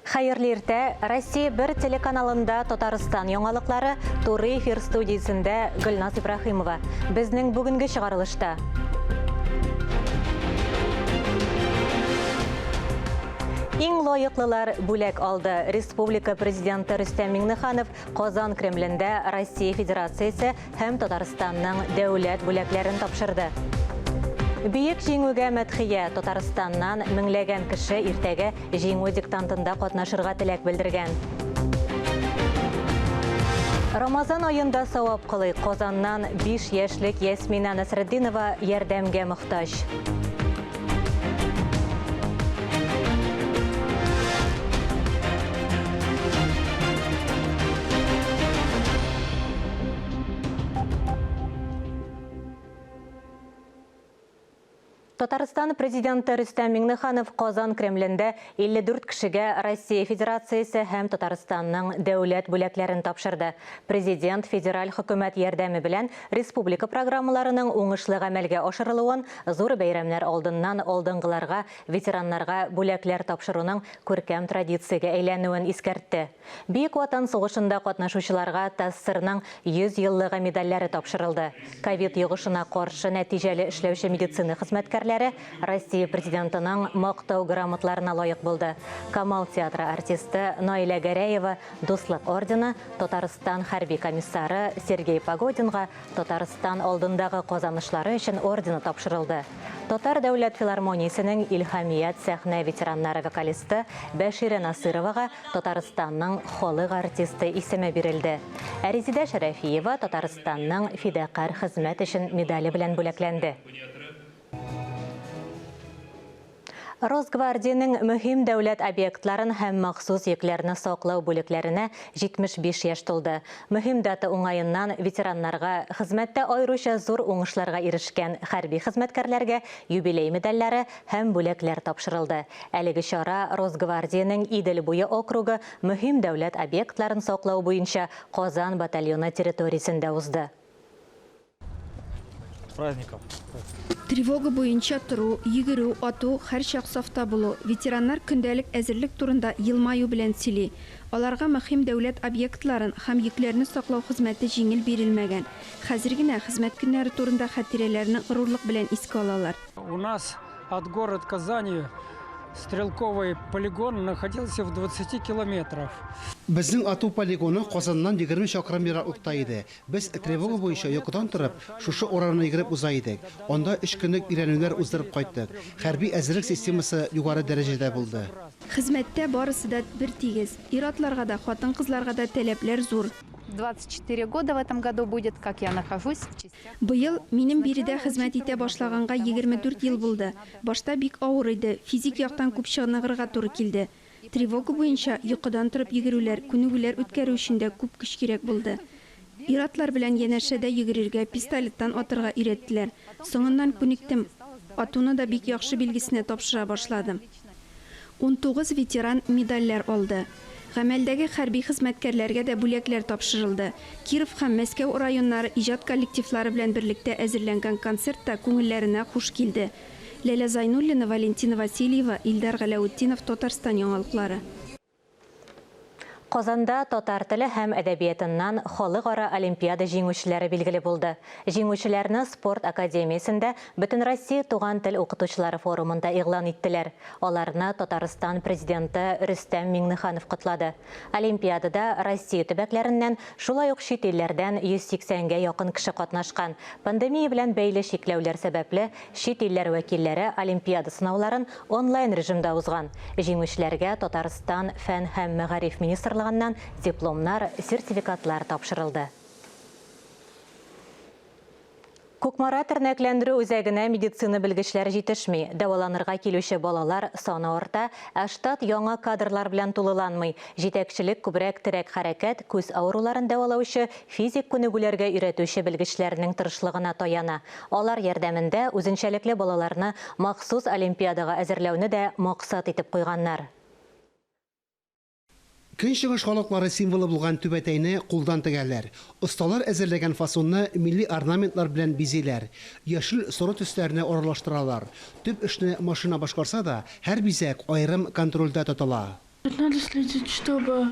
Хәерле иртә! Россия бер телеканалында Татарстан яңалыклары туры эфир студиясендә Гөлназ Ибраһимова. Безнең бүгенге чыгарылышта. Иң лаеклылар бүләк алды. Республика Президенты Рөстәм Миңнеханов Казан Кремлендә Россия Федерациясе һәм Татарстанның дәүләт бүләкләрен тапшырды. Бөек Җиңүгә мәдхия! Татарстаннан меңләгән кеше иртәгә Җиңү диктантында катнашырга теләк белдергән. Рамазан аенда савап кылыйк! Казаннан 5 яшьлек Ясминә Насретдинова ярдәмгә мохтаҗ. Татарстан Президенты Рөстәм Миңнеханов Казан Кремлендә 54 кешегә Россия Федерациясе һәм Татарстанның дәүләт бүләкләрен тапшырды. Президент федераль хөкүмәт ярдәме белән республика программаларының уңышлы гамәлгә ашырылуын, зур бәйрәмнәр алдыннан алдынгыларга, ветераннарга бүләкләр тапшыруның күркәм традициягә әйләнүен искәртте. Бөек Ватан сугышында катнашучыларга ТАССРның 100 еллыгы медальләре тапшырылды. Ковид йогышына каршы нәтиҗәле эшләүче медицина хезмәткәрләре Россия Президентының Мактау грамотларына лаек булды. Камал театры артисты Наилә Гәрәева Дуслык ордены, Татарстан хәрби комиссары Сергей Погодинга Татарстан алдындагы казанышлары өчен ордены тапшырылды. Татар дәүләт филармониясенең Илһамият сәхнә ветераннары вокалисты Бәширә Насыровага Татарстанның халык артисты исеме бирелде. Ә Резидә Шәрәфиева Татарстанның фидакарь хезмәт өчен медале белән бүләкләнде. Росгвардиянең мөһим дәүләт объектларын һәм махсус йөкләрне саклау бүлекләренә 75 яшь тулды. Мөһим дата уңаеннан ветераннарга, хезмәттә аеруча зур уңышларга ирешкән хәрби хезмәткәрләргә юбилей медальләре һәм бүләкләр тапшырылды. Әлеге чара Росгвардиянең Идел буе округы мөһим дәүләт объектларын саклау буенча Казан батальоны территориясендә узды. Праздником! Тревога буенча тору, йөгерү, ату, һәрчак сафта булу, ветераннар көндәлек әзерлек турында елмаю белән сөйли. Аларга мөһим дәүләт объектларын һәм йөкләрне саклау хезмәте җиңел бирелмәгән. Хәзер генә хезмәт көннәре турында хатирәләрне горурлык белән искә алалар. У нас от город Казани стрелковый полигон находился в 20 километров. Безнең ату полигоны Казаннан 20 чакрым ераклыкта иде. Без тревога буенча йокыдан торып, шушы араны йөгереп уза идек. Анда өч көнлек өйрәнүләр уздырып кайттык. Хәрби әзерлек системасы югары дәрәҗәдә булды. Хезмәттә барысы да бертигез. Ир-атларга да, хатын-кызларга да таләпләр зур. 24 года в этом году будет, как я нахожусь в частях. Быел минем биредә хезмәт итә башлаганга 24 ел булды. Башта бик авыр иде, физик яктан күп чыныгырга туры килде. Тревога буенча йокыдан торып йөгерүләр, күнегүләр үткәрү өчен дә күп көч кирәк булды. Ир-атлар белән янәшәдә йөгерергә, пистолеттан атырга өйрәттеләр. Соңыннан күнектем, атуны да бик яхшы билгесенә тапшыра башладым. 19 ветеран медальләр алды. Гамәлдәге хәрби хезмәткәрләргә дә бүләкләр тапшырылды. Киров һәм Мәскәү районнары иҗат коллективлары белән берлектә әзерләнгән концерт та күңелләренә хуш килде. Ләлә Зайнуллина, Валентина Васильева, Илдар Галәүтдинов, Татарстан яңалыклары. Казанда татар теле һәм әдәбиятыннан Халыкара олимпиада җиңүчеләре билгеле булды. Җиңүчеләрне спорт академиясендә Бөтенроссия туган тел укытучылары форумында игълан иттеләр. Аларны Татарстан Президенты Рөстәм Миңнеханов котлады. Олимпиадада Россия төбәкләреннән, шулай ук чит илләрдән 180 гә якын кеше катнашкан. Пандемия белән бәйле чикләүләр сәбәпле, чит илләр вәкилләре олимпиада сынауларын онлайн режимда узган. Җиңүчеләргә Татарстан Фән һәм мәгариф министрлыгыннан дипломнар, сертификатлар тапшырылды. Кукмара тернәкләндерү үзәгенә медицина белгечләре җитешми. Дәваланырга килүче балалар саны арта, ә штат яңа кадрлар белән тулыланмый. Җитәкчелек күбрәк терәк-хәрәкәт, күз авыруларын дәвалаучы, физик күнегүләргә өйрәтүче белгечләрнең тырышлыгына таяна. Алар ярдәмендә үзенчәлекле балаларны махсус олимпиадага әзерләүне дә максат итеп куйганнар. Көнчыгыш халыклары символы булган түбәтәйне кулдан тегәләр. Осталар әзерләгән фасонны милли орнаментлар белән бизиләр. Яшел, соры төсләрне аралаштыралар. Төп эшне машина башкарса да, һәр бизәк аерым контрольдә тотыла. Надо следить, чтобы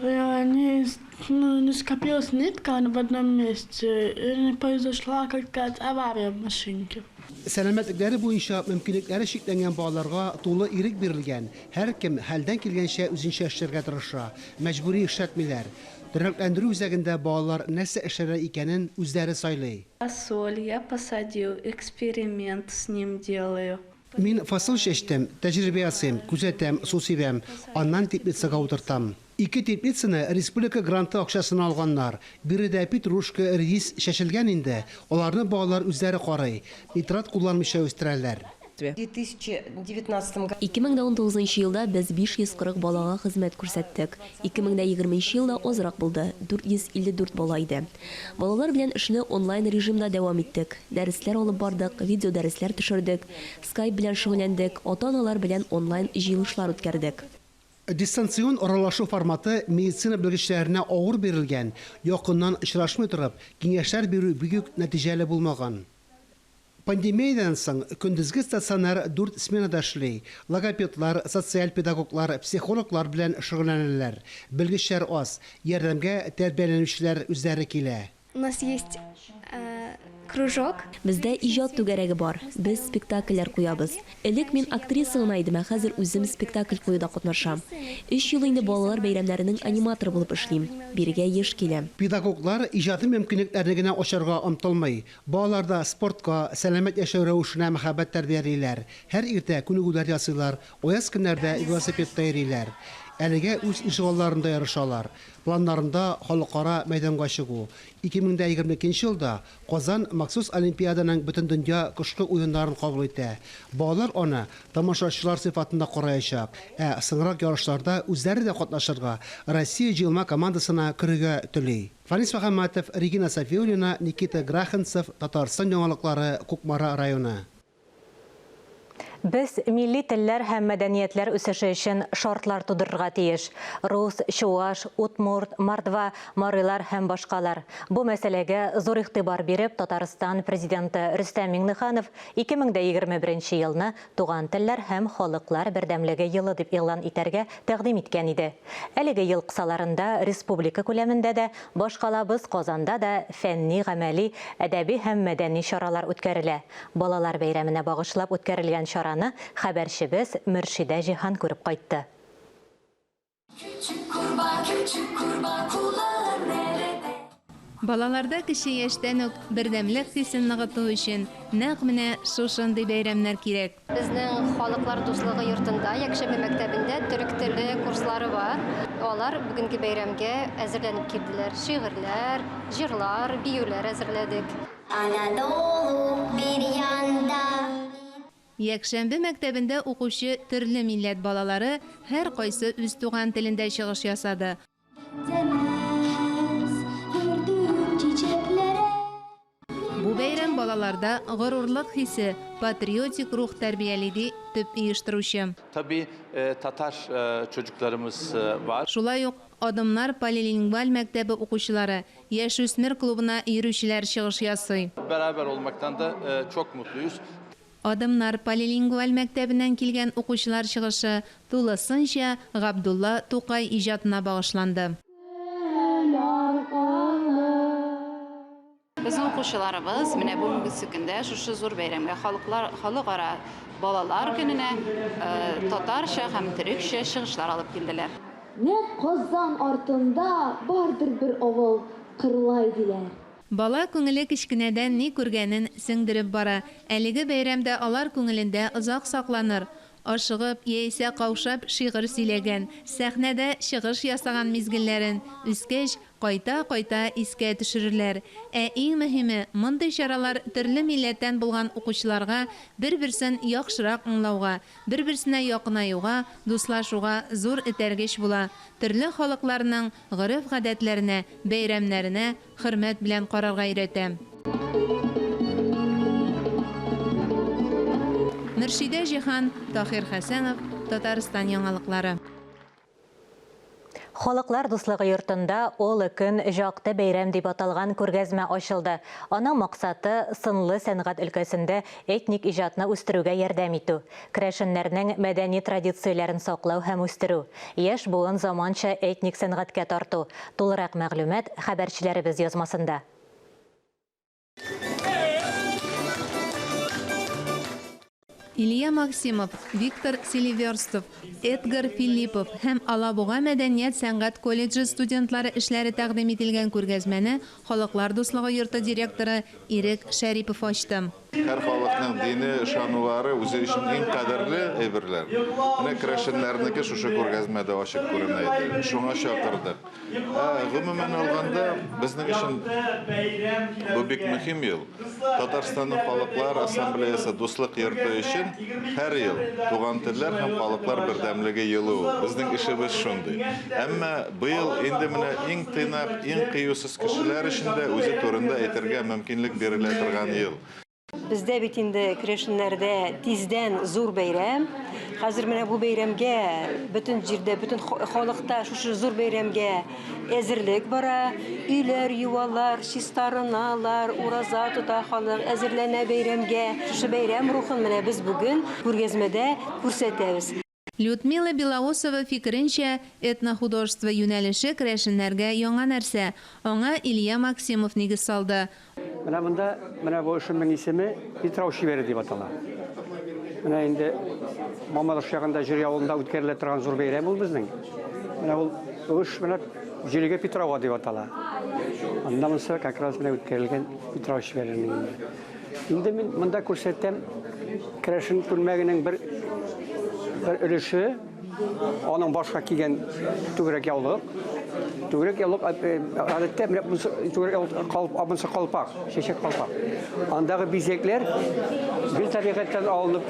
не, ну, не скопилась нитка в одном месте и не произошла какая-то авария в машинке. Сәламәтлекләре буенча мөмкинлекләре чикләнгән балаларга тулы ирек бирелгән. Һәркем хәлдән килгәнчә үзенчә эшләргә тырыша. Мәҗбүри эшләтмиләр. Тернәкләндерү үзәгендә балалар нәрсә эшләргә икәнен үзләре сайлый. Фасоль я посадил, эксперимент с ним делаю. Мин фасоль чәчтем, тәҗрибә ясыйм, күзәтәм, су сибәм, аннан теплицага утыртам. Ике теплицаны республика гранты акчасына алганнар. Биредә петрушка, редис чәчелгән инде. Аларны балалар үзләре карый. Нитрат кулланмыйча үстерәләр. 2019 году 2019 елда без 540 балага хезмәт күрсәттек. 2020 елда азрак булды, 454 бала иде. Балалар белән эшне онлайн режимда дәвам иттек. Дәресләр алып бардык, видеодәресләр төшердек, скайп белән шөгыльләндек, ата-аналар белән онлайн җыелышлар үткәрдек. Дистанцион аралашу форматы медицина белгечләренә авыр бирелгән. Якыннан очрашмый торып, киңәшләр бирү бик үк нәтиҗәле булмаган. Пандемиядән соң көндезге стационар 4 сменада эшли. Логопедлар, социаль педагоглар, психологлар белән шөгыльләнәләр. Белгечләр аз, ярдәмгә тәрбияләнүчеләр үзләре килә. У нас есть кружок. Бездә иҗат түгәрәге бар. Без спектакльләр куябыз. Элек мин актриса гына идем, ә хәзер үзем спектакль куюда катнашам. Өч ел инде балалар бәйрәмнәренең аниматоры булып эшлим. Бирегә еш киләм. Педагоглар иҗади мөмкинлекләрне генә ачарга омтылмый. Балаларда спортка, сәламәт яшәү рәвешенә мәхәббәт тәрбиялиләр. Һәр иртә күнегүләр ясыйлар, аяз көннәрдә велосипедта йөриләр. Әлегә үз ишегалларында ярышалар. Планнарында халыкара мәйданга чыгу. 2022 елда Казан махсус олимпиаданың бөтендөнья кышкы уеннарын кабул итә. Балалар аны тамашачылар сыйфатында караячак, ә соңрак ярышларда үзләре дә катнашырга, Россия җыелма командасына керергә тели. Фанис Мөхәммәтов, Регина Сафиуллина, Никита Граханцев, Татарстан яңалыклары, Кукмара районы. Без милли телләр һәм мәдәниятләр үсеше өчен шартлар тудырырга тиеш. Рус, чуаш, удмурт, мордва, марилар һәм башкалар. Бу мәсьәләгә зур игътибар биреп, Татарстан президенты Рөстәм Миңнеханов 2021 елны Туган телләр һәм халыклар бердәмлеге елы дип игълан итәргә тәкъдим иткән иде. Әлеге ел кысаларында республика күләмендә дә, башкалабыз Казанда да фәнни, гамәли, әдәби һәм мәдәни чаралар үткәрелә. Балалар бәйрәменә багышлап үткәрелгән чараны хәбәрчебез Мөршидә Җиһан күреп кайтты. Балаларда кече яшьтән үк бердәмлек хисен ныгыту өчен нәкъ менә шушындый бәйрәмнәр кирәк. Безнең Халыклар дуслыгы йортында, якшәмбе мәктәбендә төрек теле курслары бар. Алар бүгенге бәйрәмгә әзерләнеп килделәр. Шигырьләр, җырлар, биюләр әзерләдек. Анадолу бер янда. Якшәмбе мәктәбендә укучы төрле милләт балалары һәркайсы үз туган телендә чыгыш ясады. Бу бәйрәм балаларда горурлык хисе, патриотик рух тәрбияли, ди төп оештыручы. Tabii Tatar çocuklarımız var. Шулай ук Адымнар полилингваль мәктәбе укучылары, Яшүсмер клубына йөрүчеләр чыгыш ясый. Beraber olmaktan da çok mutluyuz. Адымнар полилингваль мәктәбеннән килгән укучылар чыгышы тулысынча Габдулла Тукай иҗатына багышланды. Безнең укучыларыбыз менә бүгенге көндә шушы зур бәйрәмгә, халыклар, халыкара балалар көненә татарча һәм төрекчә чыгышлар алып килделәр. Нәкъ Казан артында бардыр бер авыл, Кырлай диләр. Бала күңеле кечкенәдән ни күргәнен сеңдереп бара. Әлеге бәйрәмдә алар күңелендә озак сакланыр. Ашыгып яисә каушап шигырь сөйләгән, сәхнәдә чыгыш ясаган мизгелләрен үскәч кайта-кайта искә төшерерләр. Ә иң мөһиме, мондый чаралар төрле милләттән булган укучыларга бер-берсен яхшырак аңлауга, бер-берсенә якынаюга, дуслашуга зур этәргеч була. Төрле халыкларның гореф-гадәтләренә, бәйрәмнәренә хөрмәт белән карарга өйрәтә. Мөршидә Җиһан, Таһир Хәсәнов, Татарстан яңалыклары. Халыклар дуслыгы йортында Олы көн җакты бәйрәм дип аталган күргәзмә ачылды. Аның максаты, сынлы сәнгать өлкәсендә этник иҗатны үстерүгә ярдәм итү, керәшеннәрнең мәдәни традицияләрен саклау һәм үстерү, яшь буын заманча этник сәнгатькә тарту. Тулырак мәгълүмат хәбәрчеләребез язмасында. Илья Максимов, Виктор Селиверстов, Эдгар Филиппов һәм Алабуга мәдәният-сәнгать колледжы студентлары эшләре тәкъдим ителгән күргәзмәне Халыклар дуслыгы йорты директоры Ирек Шәрипов ачты. Һәр халыкның дине ышанулары үзе өчен иң кадерле әйберләр. Менә керәшеннәрнеке шушы күргәзмәдә ачык күренә иде. Шуңа чакырдык. Ә гомумән алганда, безнең өчен бу бик мөһим ел. Татарстанның Халыклар ассамблеясы Дуслык йорты өчен һәр ел Туган телләр һәм халыклар бердәмлеге елы ул. Безнең эшебез шундый. Әмма быел инде менә иң тыйнак, иң кыюсыз кешеләр өчен дә үзе турында әйтергә мөмкинлек бирелә торган ел. Бездә бит инде керәшеннәрдә тиздән зур бәйрәм. Хәзер менә бу бәйрәмгә бөтен җирдә, бөтен халыкта шушы зур бәйрәмгә әзерлек бара. Өйләр юалар, чистарыналар, ураза тота халык, әзерләнә бәйрәмгә. Шушы бәйрәм рухын менә без бүген күргәзмәдә күрсәтәбез. Людмила Белоусова фикеренчә, этнохудожество юнәлеше керәшеннәргә яңа нәрсә. Аңа Илья Максимов нигез салды. Менә монда, менә бу эшемнең исеме Питрау чибәре дип атала. Менә инде Мамадыш ягында Җөри авылында үткәрелә торган зур бәйрәм ул безнең. Менә ул бу эш менә Җөригә Питрауга дип атала. Анда монысы как раз менә үткәрелгән Питрау чибәренең инде. Инде мин монда күрсәтәм керәшен күлмәгенең бер бер өлеше, аның башка кигән түгәрәк яулык. Түгәрәк яулык э, гадәттә менә монысы түгәрәк яулык калп, монысы калпак, чәчәк калпак. Андагы бизәкләр гел табигатьтән алынып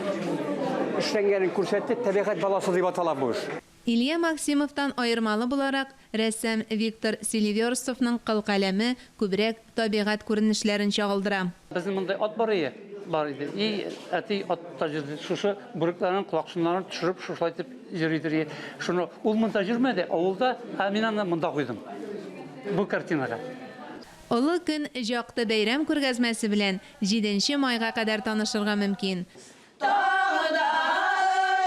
эшләнгәнен күрсәтте, табигать баласы дип атала бу эш. Илья Максимовтан аермалы буларак, рәссам Виктор Селиверстовның кылкаләме күбрәк табигать күренешләрен чагылдыра. Безнең монда ат бар ие, бар иде. И әти атта йөрде. Шушы бүрекләрен, колакчыннарын төшереп, шушылай итеп йөридер ие. Шуны ул монда йөрмәде, авылда, ә мин аны монда куйдым. Бу картинага. Олы көн җакты бәйрәм күргәзмәсе белән җиденче майга кадәр танышырга мөмкин. Тагы да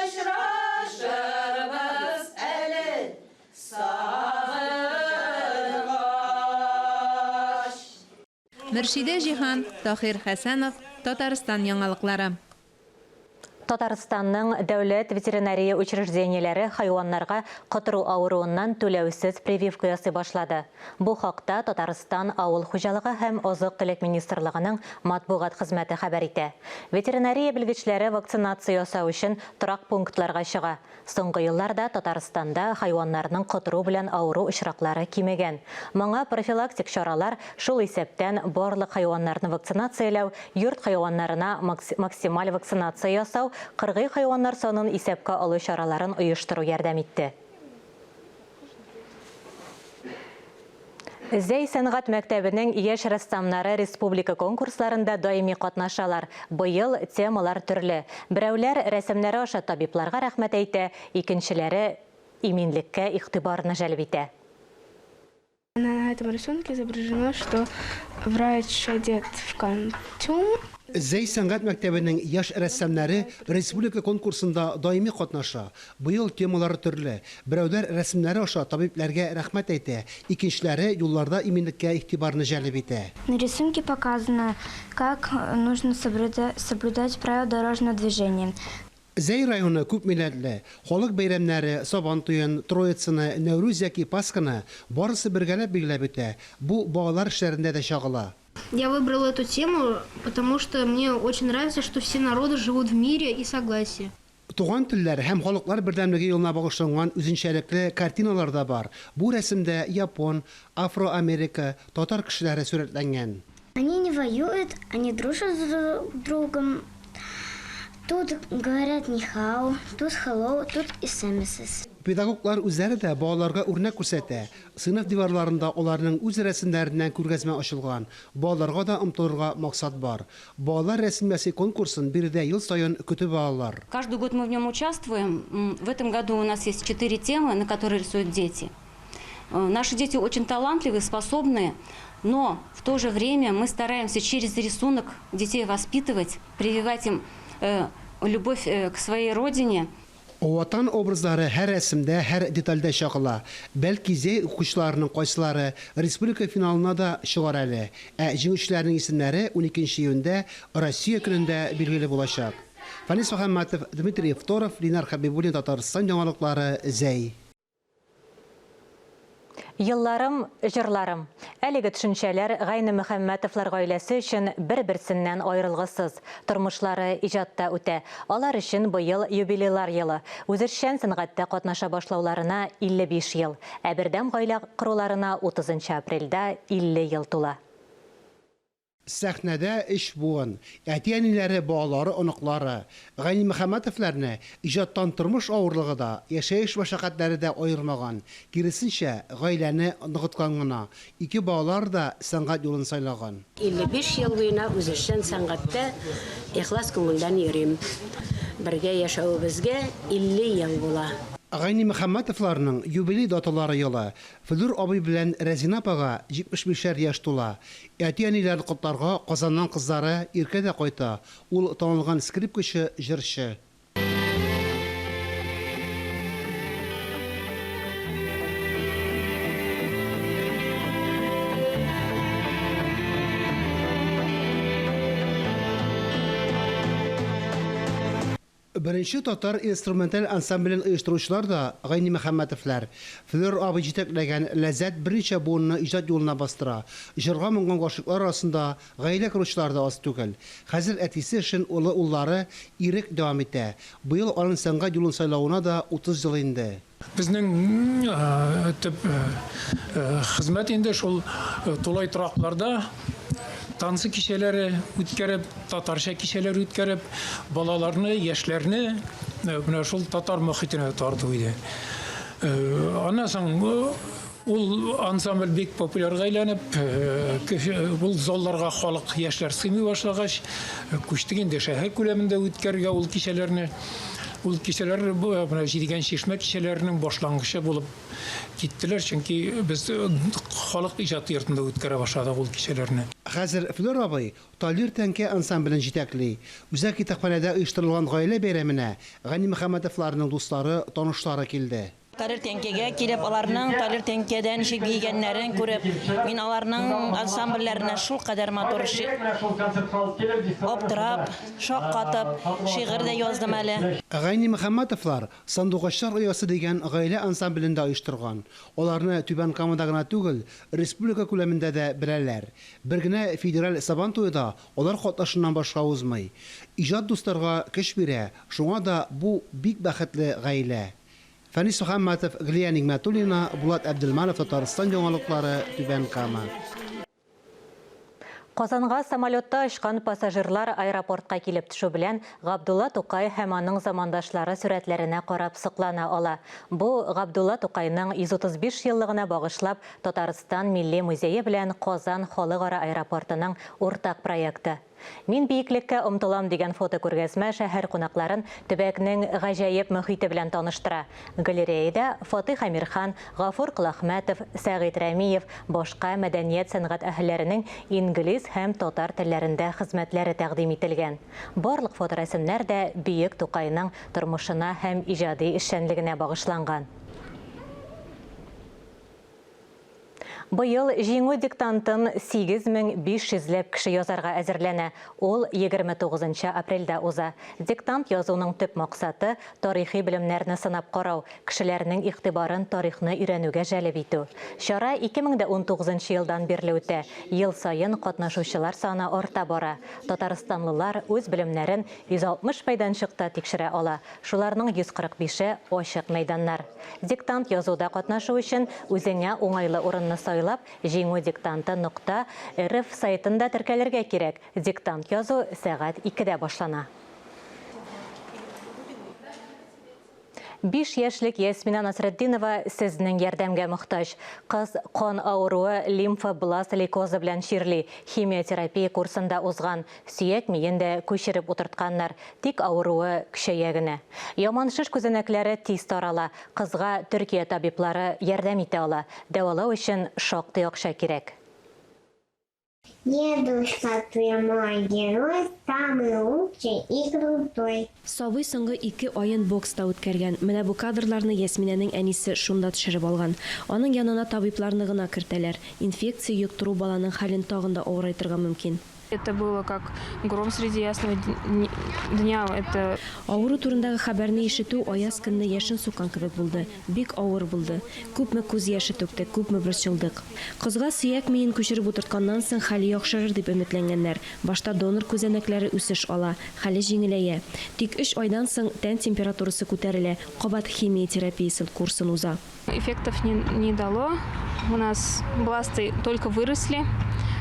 очрашырбыз әле сагынгач. Мөршидә Җиһан, Таһир Хәсәнов, Татарстан яңалыклары. Татарстанның дәүләт ветеринария учреждениеләре хайваннарга котыру авыруыннан түләүсез прививка ясый башлады. Бу хакта Татарстан Авыл хуҗалыгы һәм азык-төлек министрлыгының матбугат хезмәте хәбәр итә. Ветеринария белгечләре вакцинация ясау өчен торак пунктларга чыга. Соңгы елларда Татарстанда хайваннарның котыру белән авыру очраклары кимегән. Моңа профилактик чаралар, шул исәптән барлык хайваннарны вакцинацияләү, йорт хайваннарына максималь вакцинация ясау, кыргый хайваннар санын исәпкә алу чараларын оештыру ярдәм итте. Зәй сәнгать мәктәбенең яшь рәссамнары республика конкурсларында даими катнашалар. Быел темалар төрле. Берәүләр рәсемнәре аша табибларга рәхмәт әйтә, икенчеләре иминлеккә игътибарны җәлеп итә. На этом рисунке изображено, что врач одет в костюм. Зәй сәнгать мәктәбенең яшь рәссамнары республика конкурсында даими катнаша. Быел темалары төрле. Берәүләр рәсемнәре аша табибләргә рәхмәт әйтә, икенчеләре юлларда иминлеккә игътибарны җәлеп итә. На рисунке показано, как нужно соблюдать правила дорожного движения. Зәй районы күпмилләтле. Халык бәйрәмнәре, Сабан туен, Троицаны, Нәүрүз яки Пасханы барысы бергәләп билгеләп үтә. Бу балалар эшләрендә дә чагыла. Я выбрал эту тему, потому что мне очень нравится, что все народы живут в мире и согласии. Туган телләр һәм халыклар бердәмлеге елына багышланган үзенчәлекле картиналар да бар. Бу рәсемдә япон, афро-америка, татар кешеләре сурәтләнгән. Они не воюют, они дружат с друг другом. Тут говорят нихао, тут hello, тут исәнмесез. Педагоглар үзләре дә балаларга үрнәк күрсәтә. Сыйныф диварларында аларның үз рәсемнәреннән күргәзмә ачылган. Балаларга да омтылырга максат бар. Балалар рәсем ясый конкурсын биредә ел саен көтеп алалар. Каждый год мы в нем участвуем. В этом году у нас есть четыре темы, на которые рисуют дети. Наши дети очень талантливые, способные, но в то же время мы стараемся через рисунок детей воспитывать, прививать им любовь к своей родине. Ватан образлары һәр рәсемдә, һәр детальдә чагыла. Бәлки Зәй укучыларының кайсылары республика финалына да чыгар әле. Ә җиңүчеләрнең исемнәре 12 июньдә Россия көнендә билгеле булачак. Фәнис Мөхәммәтов, Дмитрий Евторов, Линар Хәбибуллин, Татарстан яңалыклары, Зәй. Елларым, җырларым. Әлеге төшенчәләр Гайнемөхәммәтовлар гаиләсе өчен бер-берсеннән аерылгысыз. Тормышлары иҗатта үтә. Алар өчен быел юбилейлар елы. Үзешчән сәнгатьтә катнаша башлауларына 55 ел, ә бердәм гаилә коруларына 30 апрельдә 50 ел тула. Сәхнәдә өч буын, әти-әниләре, балалары, оныклары. Гайнимөхәммәтовларны иҗаттан тормыш авырлыгы да, яшәеш мәшәкатьләре дә аермаган. Киресенчә, гаиләне ныгыткан гына. Ике балалары да сәнгать юлын сайлаган. 55 ел буена үзешчән сәнгатьтә ихлас күңелдән йөрим. Бергә яшәвебезгә 50 ел була. Гайнимөхәммәтовларның юбилей даталары елы. Флүр абый белән Рәзинә апага 75 яшь тула. Әти-әниләрен котларга Казаннан кызлары Иркә дә кайта, ул танылган скрипкачы, җырчы. Беренче татар инструменталь ансамблен оештыручылар да Гайнимөхәммәтовлар. Флер абый җитәкләгән Ләззәт берничә буынны иҗат юлына бастыра. Җырга-моңга гашыйклар арасында гаилә коручылар да аз түгел. Хәзер әтисе эшен олы уллары Ирек дәвам итә. Быел аның сәнгать юлын сайлавына да 30 ел инде. Безнең төп хезмәт инде шул тулай торакларда танцы кичәләре үткәреп, татарча кичәләр үткәреп, балаларны, яшьләрне менә шул татар мохитенә тарту иде. Аннан соң ул ансамбль бик популярга әйләнеп, ул залларга халык, яшьләр сыймый башлагач, күчтек инде шәһәр күләмендә үткәрергә ул кичәләрне. Ул кичәләр менә Җидегән чишмә кичәләренең башлангычы булып киттеләр, чөнки без халык иҗаты йортында үткәрә башладык ул кичәләрне. Хәзер Флер абый Талир тәңкә ансамблен җитәкли. Үзәк китапханәдә оештырылган гаилә бәйрәменә Ганимөхәммәтовларның дуслары, танышлары килде. Талир тәңкәгә килеп, аларның Талир тәңкәдә ничек биегәннәрен күреп, мин аларның ансамбльләренә шулкадәр матур аптырап, шаккатып, шигырь дә яздым әле. Гайнимөхәммәтовлар Сандугачлар оясы дигән гаилә ансамблен дә оештырган. Аларны Түбән Камада гына түгел, республика күләмендә дә беләләр. Бер генә федераль Сабан туе да алар катнашыннан башка узмый. Иҗат дусларга көч бирә, шуңа да бу бик бәхетле гаилә. Фәнис Мөхәммәтов, Глия Нигъмәтуллина, Булат Әбделманов, Татарстан яңалыклары, Түбән Кама. Казанга самолетта очкан пассажирлар аэропортка килеп төшү белән Габдулла Тукай һәм аның замандашлары сурәтләренә карап соклана ала. Бу Габдулла Тукайның 135 еллыгына багышлап Татарстан Милли музее белән Казан халыкара аэропортының уртак проекты. Мин биеклеккә омтылам дигән фотокүргәзмә шәһәр кунакларын төбәкнең гаҗәеп мөхите белән таныштыра. Галереяда Фатыйх Әмирхан, Гафур Коләхмәтов, Сәгыйть Рәмиев, башка мәдәният-сәнгать әһелләренең инглиз һәм татар телләрендә хезмәтләре тәкъдим ителгән. Барлык фоторәсемнәр дә бөек Тукайның тормышына һәм иҗади эшчәнлегенә багышланган. Быел Җиңү диктантын 8500 ләп кеше язарга әзерләнә. Ул 29 апрельдә уза. Диктант язуның төп максаты, тарихи белемнәрне сынап карау, кешеләрнең игътибарын тарихны өйрәнүгә җәлеп итү. Чара 2019 елдан бирле үтә. Ел саен катнашучылар саны арта бара. Татарстанлылар үз белемнәрен 160 мәйданчыкта тикшерә ала. Шуларның 145-е ачык мәйданнар. Диктант язуда катнашу өчен үзеңә уңайлы урынны сайлап, Җиңү диктанты нокта рф сайтында теркәлергә кирәк. Диктант язу сәгать икедә башлана. Биш яшьлек Ясминә Насретдинова сезнең ярдәмгә мохтаҗ. Кыз кан авыруы лимфобласт лейкозы белән чирли, химиотерапия курсын да узган, сөяк миен дә күчереп утыртканнар, тик авыруы көчәя генә. Яман шеш күзәнәкләре тиз тарала, кызга Төркия табиблары ярдәм итә ала, дәвалау өчен шактый акча кирәк. Дедушка, ты мой герой, самый лучший и крутой. Сабый соңгы ике аен бокста үткәргән. Менә бу кадрларны Ясминәнең әнисе шунда төшереп алган. Аның янына табибларны гына кертәләр. Инфекция йоктыру баланың хәлен тагын да авырайтырга мөмкин. Это было как гром среди ясного дня. Это Авыру турындагы хәбәрне ишетү аяз көнне яшен суккан кебек булды. Бик авыр булды. Күпме күз яше түктек, күпме борчылдык. Кызга сөяк миен күчереп утыртканнан соң хәле яхшырыр дип өметләнгәннәр. Башта донор күзәнәкләре үсеш ала, хәле җиңеләя. Тик өч айдан соң тән температурасы күтәрелә, кабат химия терапиясе курсын уза. Эффектов не, не дало. У нас бласты только выросли,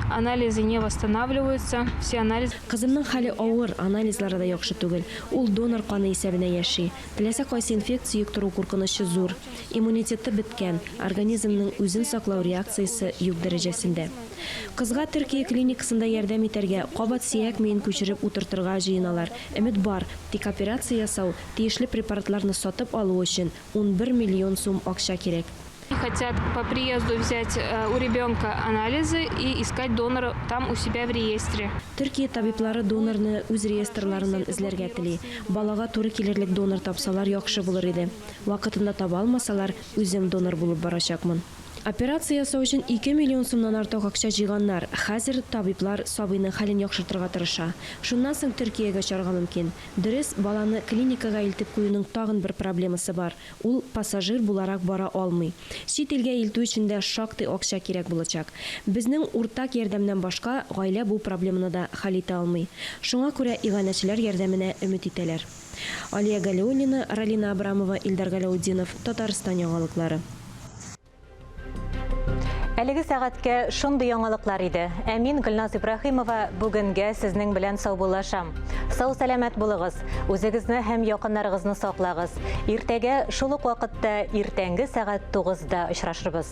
анализы не восстанавливаются. Все анализы. Кызымның хәле авыр, анализлары да яхшы түгел. Ул донор каны исәбенә яши. Теләсә кайсы инфекция йоктыру куркынычы зур. Иммунитеты беткән, организмның үзен саклау реакциясе юк дәрәҗәсендә. Кызга Төркия клиникасында ярдәм итәргә, кабат сөяк миен күчереп утыртырга җыеналар. Өмет бар, тик операция ясау, тиешле препаратларны сатып алу өчен 11 миллион сум акча кирәк. Хотят по приезду взять э, у ребенка анализы и искать донора там у себя в реестре. Төркия табиблары донорны үз реестрларыннан эзләргә тели. Балага туры килерлек донор тапсалар яхшы булыр иде. Вакытында таба алмасалар, үзем донор булып барачакмын. Операция ясау өчен 2 миллион сумнан артык акча җыйганнар. Хәзер табиблар сабыйның хәлен яхшыртырга тырыша. Шуннан соң Төркиягә очарга мөмкин. Дөрес, баланы клиникага илтеп куюның тагын бер проблемасы бар. Ул пассажир буларак бара алмый. Чит илгә илтү өчен дә шактый акча кирәк булачак. Безнең уртак ярдәмнән башка гаилә бу проблеманы да хәл итә алмый. Шуңа күрә иганәчеләр ярдәменә өмет итәләр. Алия Галиуллина, Ралина Абрамова, Илдар Галәүтдинов, Татарстан яңалыклары. Әлеге сәгатькә шундый яңалыклар иде. Ә мин Гөлназ Ибраһимова бүгенгә сезнең белән саубуллашам. Сау-сәламәт булыгыз, үзегезне һәм якыннарыгызны саклагыз. Иртәгә шул ук вакытта иртәнге сәгать 9-да очрашырбыз.